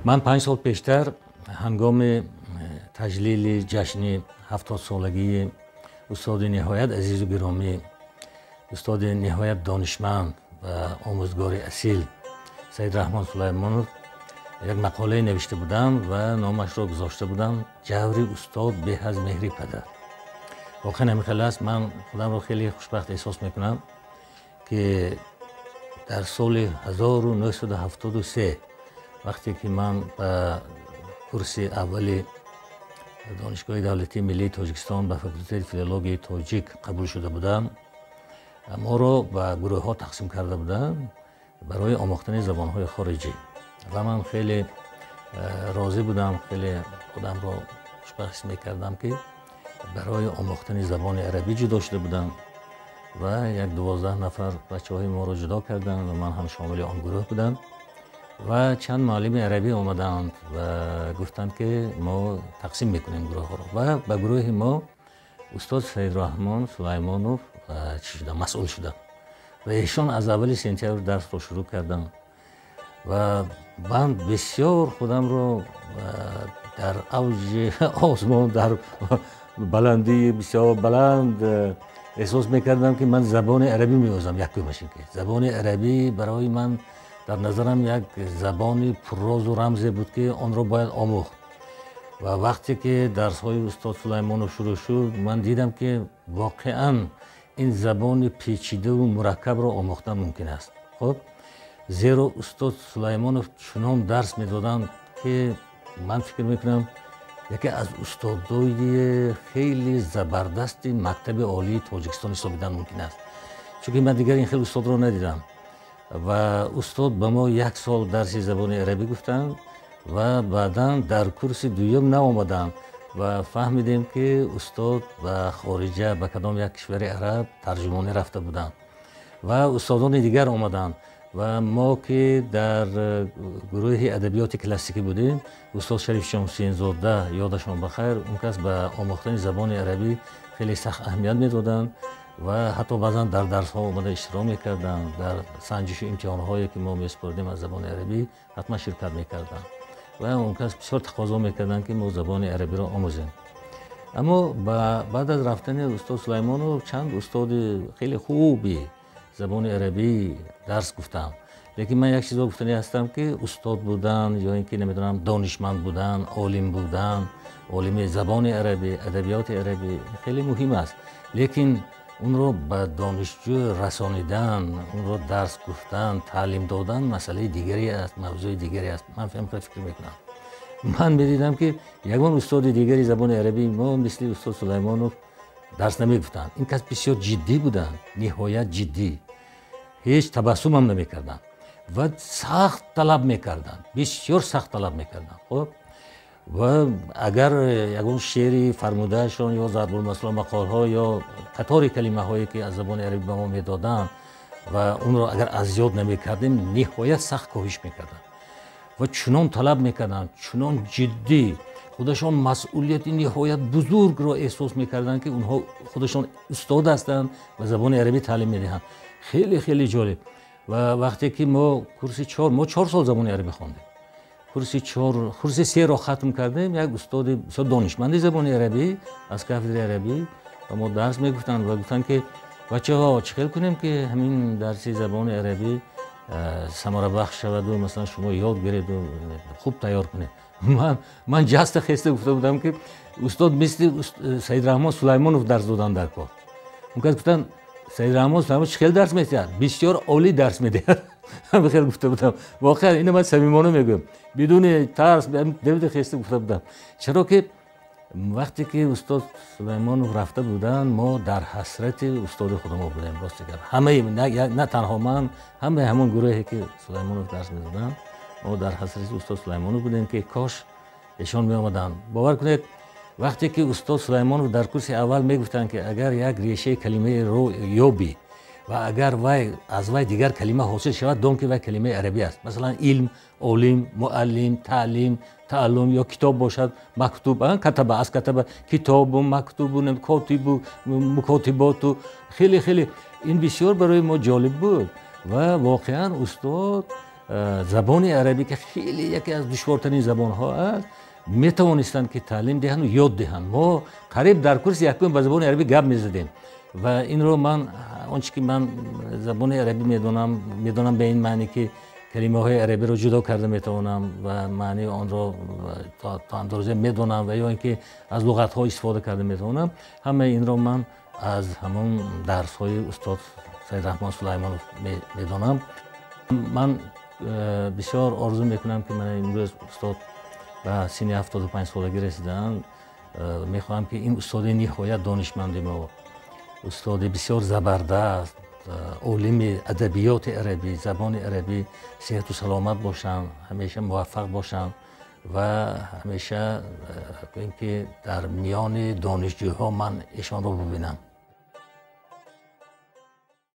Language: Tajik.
Ман 5 сол пештар ҳангоми таҷлили ҷашни 70-солагии устоди ниҳоят азизу гиромӣ, устоди ниҳоят донишманд ва омӯзгори асил Саидраҳмон Сулаймонов як мақолае навишта будам ва номашро гузошта будам «Ҷаври устод беҳ аз меҳри падар». Воқеан ҳамин хел аст. Ман худамро хеле хушбахт эҳсос мекунам, ки дар соли 1973, вақте ки ман ба курси аввали Донишгоҳи давлатии миллии Тоҷикистон ба факултети филологияи тоҷик қабул шуда будам, моро ба гурӯҳҳо тақсим карда буданд барои омӯхтани забонҳои хориҷӣ. Ва ман хеле розӣ будам, хеле худамро хушбахт ҳис мекардам, ки барои омӯхтани забони арабӣ ҷудо шуда будам. Ва як 12 нафар бачаҳои моро ҷудо карданд ва ман ҳам шомили он гурӯҳ будам. Ва чанд муаллими арабӣ омаданд ва гуфтанд, ки мо тақсим мекунем гурӯҳҳоро. Ва ба гурӯҳи мо устод Саидраҳмон Сулаймонов чӣ шуда, масъул шуданд. Ва эшон аз аввали сентябр дарсро шурӯъ карданд ва ман бисёр худамро дар авҷи осмон, дар баландии бисёр баланд эҳсос мекардам, ки ман забони арабӣ меомӯзам. Якумаш ин ки забони арабӣ барои ман дар назарам як забони пуррозу рамзе буд, ки онро бояд омӯхт. Ва вақте ки дарсҳои устод Сулаймонов шурӯъ шуд, ман дидам, ки воқеан ин забони печидаву мураккабро омӯхтан мумкин аст. Хуб, зеро устод Сулаймонов чунон дарс медоданд, ки ман фикр мекунам, яке аз устодои хеле забардасти мактаби олии Тоҷикистон ҳисобидан мумкин аст, чунки ман дигар ин хел устодро надидам. Ва устод ба мо як сол дарси забони арабӣ гуфтанд ва баъдан дар курси дуюм наомаданд. Ва фаҳмидем, ки устод ба хориҷа, ба кадом як кишвари араб тарҷумонӣ рафта буданд ва устодони дигар омаданд. Ва мо, ки дар гурӯҳи адабиёти классикӣ будем, устод Шарифҷон Ҳусейнзода, ёдашон бахайр, он кас ба омӯхтани забони арабӣ хеле сахт аҳамият медоданд ва ҳатто баъзан дар дарсҳо омада иштирок мекарданд. Дар санҷишу имтиҳонҳое, ки мо месупоридем аз забони арабӣ, ҳатман ширкат мекарданд ва он кас бисёр тақозо мекарданд, ки мо забони арабиро омӯзем. Аммо баъд аз рафтани устод Сулаймонов чанд устоди хеле хуби забони арабӣ дарс гуфтам. Лекин ман як чизро гуфтанӣ ҳастам, ки устод будан ё ин ки, намедонам, донишманд будан, олим будан, олими забони арабӣ, адабиёти арабӣ хеле муҳим аст, лекин онро ба донишҷӯ расонидан, онро дарс гуфтан, таълим додан масъалаи дигаре аст, мавзӯи дигаре аст. Ман фикр мекунам, ман медидам, ки ягон устоди дигари забони арабии мо мисли устод Сулаймонов дарс намегуфтанд. Ин кас бисёр ҷиддӣ буданд, ниҳоят ҷиддӣ, ҳеҷ табассумам намекарданд ва сахт талаб мекарданд, бисёр сахт талаб мекарданд. Хуб, ва агар ягон шеъри фармудаашон ё зарбулмасало, мақолҳо ё қатори калимаҳое, ки аз забони арабӣ ба мо медоданд, ва онро агар аз ёд намекардем, ниҳоят сахт коҳиш мекарданд ва чунон талаб мекарданд, чунон ҷиддӣ, худашон масъулияти ниҳоят бузургро эҳсос мекарданд, ки онҳо худашон устод ҳастанд ва забони арабӣ таълим медиҳанд. Хеле хеле ҷолиб. Ва вақте ки мо курси чор, мо 4 сол забони арабӣ хондем, курси чор, курси серо хатм кардем, як устоди бисёр донишманди забони арабӣ аз кафедраи арабӣ ба мо дарс мегуфтанд ва гуфтанд, ки бачаҳо, чӣ хел кунем, ки ҳамин дарси забони арабӣ самарабахш шаваду, масалан, шумо ёд гиреду хуб тайёр кунед? Ман ҷаста хеста гуфта будам, ки устод, мисли Саидраҳмон Сулаймонов дарс додан дар кор. Он кас гуфтанд: «Саидраҳмон Сулаймонов чӣ хел дарс медиҳад? Бисёр олӣ дарс медиҳад». Хел гуфта будам. Воқеан ина ман самимона мегӯям, бидуни тарс девда хеста гуфта будам, чаро ки вақте ки устод Сулаймонов рафта буданд, мо дар ҳасрати устоди худамо будем. Рости гап, ҳамаи, на танҳо ман, ҳамаи ҳамон гурӯҳе, ки Сулаймонов дарс медоданд, мо дар ҳасрати устод Сулаймонов будем, ки кош эшон меомаданд. Бовар кунед, вақте ки устод Сулаймонов дар курси аввал мегуфтанд, ки агар як решаи калимаеро ёбӣ ва агар вай аз вай дигар калима ҳосил шавад, дон, ки вай калимаи арабӣ аст. Масалан, илм, олим, муаллим, таълим, тааллум ё китоб бошад, мактуб, катаба, аз катаба, китобу, мактубу, котибу, мукотиботу. Хеле хеле ин бисёр барои мо ҷолиб буд. Ва воқеан устод забони арабӣ, ки хеле яке аз душвортарин забонҳо аст, метавонистанд ки таълим диҳанд ва ёд диҳанд. Мо қариб дар курси якум ба забони арабӣ гап мезадем ва инро ман, он чи ки ман забони арабӣ медонам, медонам ба ин маъне ки калимаҳои арабиро ҷудо карда метавонам ва маънии онро то андозе медонам ва ё ин ки аз луғатҳо истифода карда метавонам, ҳамаи инро ман аз ҳамон дарсҳои устод Саидраҳмон Сулаймонов медонам. Ман бисёр орзу мекунам, ки ман имрӯз устод ба синни 75 солагӣ расидаанд, мехоҳам, ки ин устоди ниҳоят донишманди мо, устоди бисёр забардаст, олими адабиёти арабӣ, забони арабӣ сеҳату саломат бошанд, ҳамеша муваффақ бошанд ва ҳамеша гӯем ки дар миёни донишҷӯҳо ман эшонро бубинам.